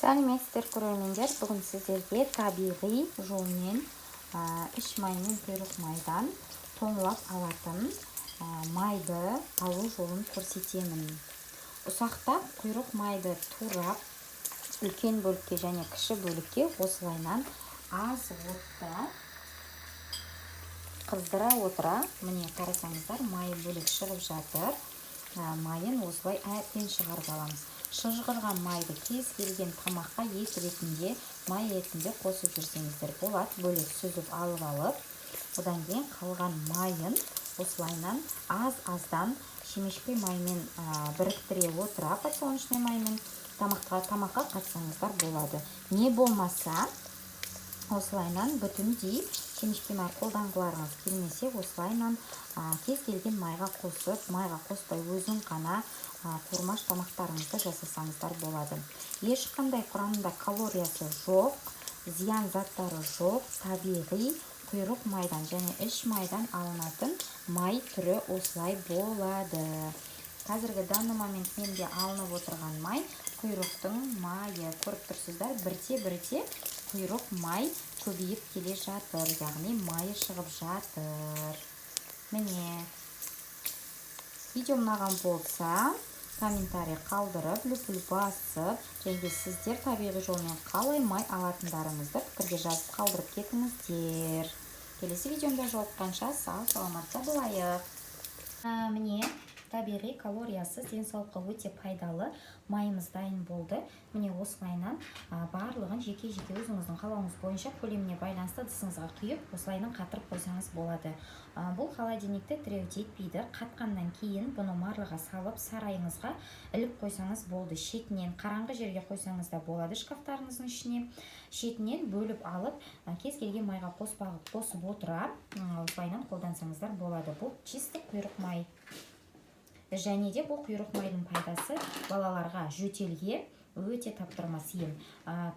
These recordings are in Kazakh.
Сәлеметсіздер, көрермендер! Бүгін сіздерге табиғи жолмен іш май мен құйрық майдан тоңлап алатын майды алу жолын көрсетемін. Ұсақтап құйрық майды турап, үлкен бөлікке және кіші бөлікке осылайынан аз отта қыздыра отыра, міне, қарасаңыздар, майы бөлек шығып жатыр. Майын осылай әбден шығарып аламыз. Шыжғырған майды кез келген тамаққа ет ретінде, май ретінде қосып жүрсеңіздер болады. Бөлек сүзіп алып, одан кейін қалған майын осылайынан аз-аздан шемешке маймен біріктіре отыра, подсолнечный маймен тамаққа қатсаңыздар болады. Не болмаса осылайынан бүтіндей шемішке май қолданғыларыңыз келмесе, осылайынан кез келген майға қосып, майға қоспай өзін ғана қуырмаш тамақтарыңызды жасасаңыздар болады. Ешқандай құрамында калориясы жоқ, зиян заттары жоқ, табиғи құйрық майдан және іш майдан алынатын май түрі осылай болады. Қазіргі данный момент менде алынып отырған май — құйрықтың майы. Көріп тұрсыздар, бірте бірте құйрық май көбейіп келе жатыр, яғни майы шығып жатыр. Міне, видео ұнаған болса, комментарий қалдырып, лүпіл басып және де сіздер табиғи жолмен қалай май алатындарыңызды пікірге жазып қалдырып кетіңіздер. Келесі видеомда жолыққанша сау саламатта болайық. Міне, табиғи, калориясыз, денсаулыққа өте пайдалы майымыз дайын болды. Міне, осылайынан барлығын жеке жеке өзіңіздің қалауыңыз бойынша, көлеміне байланысты ыдысыңызға құйып, осылайынан қатырып қойсаңыз болады. Бұл холодильникті тіреуіт етпейді. Қатқаннан кейін бұны марлыға салып, сарайыңызға іліп қойсаңыз болды. Шетінен қараңғы жерге қойсаңыз да болады, шкафтарыңыздың ішіне. Шетінен бөліп алып, кез келген майға қосып отыра, осылайынан қолдансаңыздар болады. Бұл чистый құйрық май. Және де бұл құйрық майдың пайдасы балаларға жөтелге өте таптырмас ем.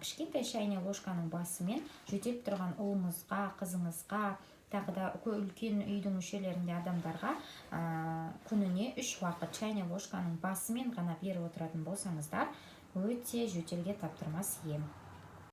Кішкентай чайный ложканың басымен жөтеліп тұрған ұлыңызға, қызыңызға, тағы да үлкен үйдің мүшелерінде адамдарға күніне үш уақыт чайный ложканың басымен ғана беріп отыратын болсаңыздар, өте жөтелге таптырмас ем.